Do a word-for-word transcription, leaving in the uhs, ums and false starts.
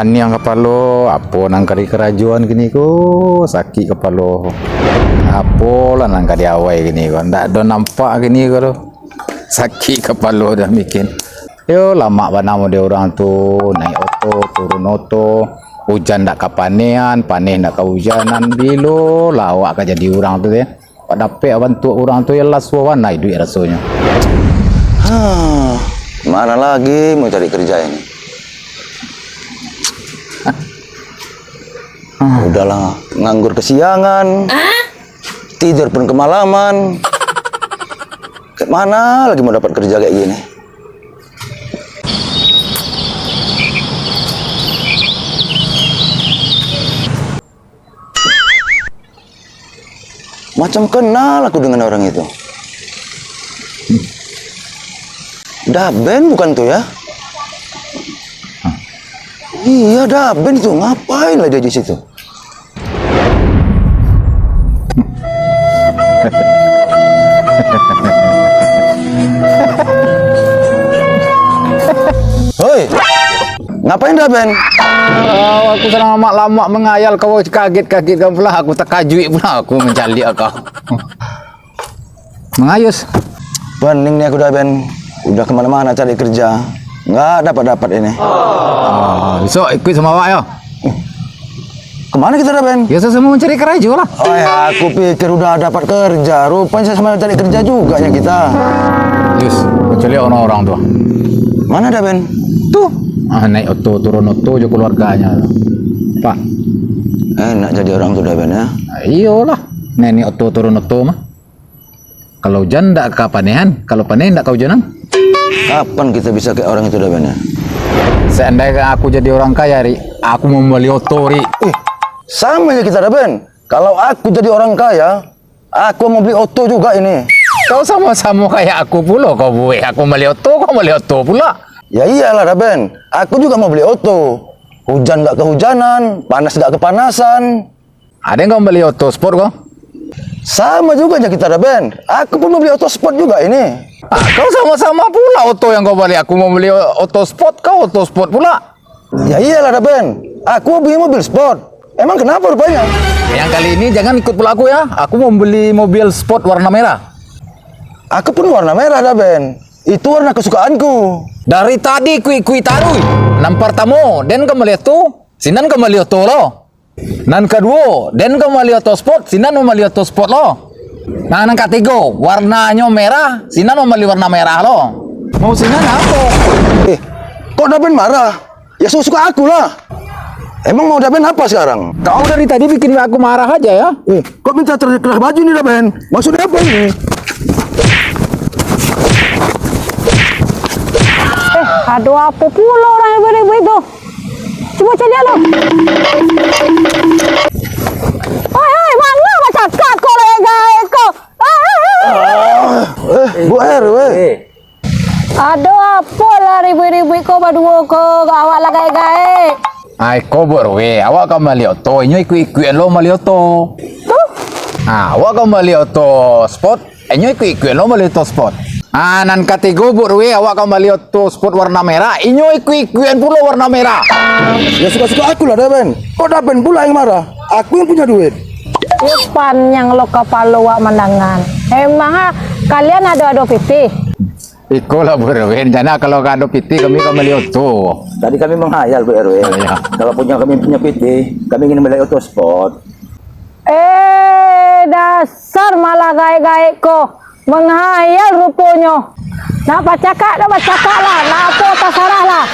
Paniang kapalo, apo nan ka dikarajoan kini ko? Sakik kapalo. Apolah nan ka diawai kini ko? Ndak ado nampak kini ko doh. Sakik kapalo dah mikin. Yo, lamak bana mode urang tu, naik oto, turun oto. Ujan ndak ka panehan, paneh ndak ka ujanan. Bilo lah awak ka jadi urang tu, yo? Awak dapek bantuak urang tu, yo lah suah bana iduik rasonyo. Ha, mana lagi mau cari kerja ini? Udahlah, nganggur kesiangan, tidur pun kemalaman. Kayak mana lagi mau dapat kerja kayak gini? Macam kenal aku dengan orang itu. Daben bukan tu, ya? Iya, Daben tu. Ngapain lah dia di situ? Hoi, ngapain Daben? Ah, aku sadang lamak-lamak mangayal, kau kaget-kaget kan pula, aku takajuik pula, aku mancaliak kau. Mangayus. Pening ni aku Daben, udah kemana-mana cari kerja, nggak dapat-dapat ini. Ah, besok ikut sama awak yo. Kemana kita Daben? Ya, sama-sama mencari kerja lah. Oh ya, aku pikir udah dapat kerja, rupanya sama cari kerja juga ya kita. Yus, kecuali orang-orang tu. Mana Daben? Tuh, ah, naik oto, turun oto jo keluarganya. Pak. Enak jadi orang tu Daben ya? Iyolah, naik oto, turun oto mah. Kalau ujan ndak ka panehan, kalau paneh ndak ka ujanan. Kapan kita bisa kayak orang itu Daben ya? Seandainya aku jadi orang kaya, Ri, aku mau beli oto, Ri. Eh, sama ya kita Daben. Kalau aku jadi orang kaya, aku mau beli oto juga ini. Kau sama-sama kayak aku pulo, kau buek. Aku beli oto, kau beli oto pula. Ya iyalah Daben, aku juga mau beli oto. Hujan nggak kehujanan, panas nggak kepanasan. Ada yang kau beli oto sport kau? Sama juga aja kita Daben. Aku pun mau beli oto sport juga ini. Ah, kau sama-sama pula oto yang kau beli. Aku mau beli o-, oto sport, kau oto sport pula. Ya iyalah Daben. Aku beli mobil sport. Emang kenapa rupanya? Yang kali ini jangan ikut pula aku ya. Aku mau beli mobil sport warna merah. Aku pun warna merah Daben. Itu warna kesukaanku. Dari tadi kuik-kuik taruih. Nan partamo, den ka bali oto, sinan ka bali oto lo. Nan kaduo, den ka bali oto sport, sinan ka bali oto sport lo. Nah, nan katigo, warnanyo merah, sinan ka bali warna merah lo. Mau sinan apo? Eh, kok Daben marah? Ya suka-suka aku lah. Emang mau Daben apa sekarang? Kau dari tadi bikin aku marah aja ya. Eh, kok minta terkelah baju ni Daben? Maksudnya apa ini? Eh, ado apo pulo urang ribut-ribut tu? Cubo caliak lo. Oi, oi, manga bacakak ko, lai gaek ko. Ah, ah, ah. Ah, eh, Bu R W. Eh. Ado apo lah ribuik-ribuik ko baduo ko, awak lah gaek-gaek. Ai ko, Bu R W, awak ka bali oto, inyo ikuik-ikuikan lo bali oto. Tu? Ah, awak ka bali oto sport, inyo ikuik-ikuikan lo bali oto sport. Ah, nan katigo, Bu R W, awak ka bali oto sport warna merah, inyo ikuik-ikuikan pulo warna merah. Ya suka-suka aku lah, Daben. Kok Daben pula yang marah? Aku yang punya duit. Yo paniang lo kapalo wak mandangan. Emang ah, kalian ado-ado pitih? Iko lah, Bu R W, rencana kalau ka ado pitih, kami ka bali oto. Tadi kami menghayal, Bu R W. Iya. Kalau punya kami punya pitih, kami ingin bali oto sport. Eh, dasar malah gaek-gaek ko. Menghayal ruponyo. Nak bacakak, nak bacakak lah. Nak apo, tasarah lah.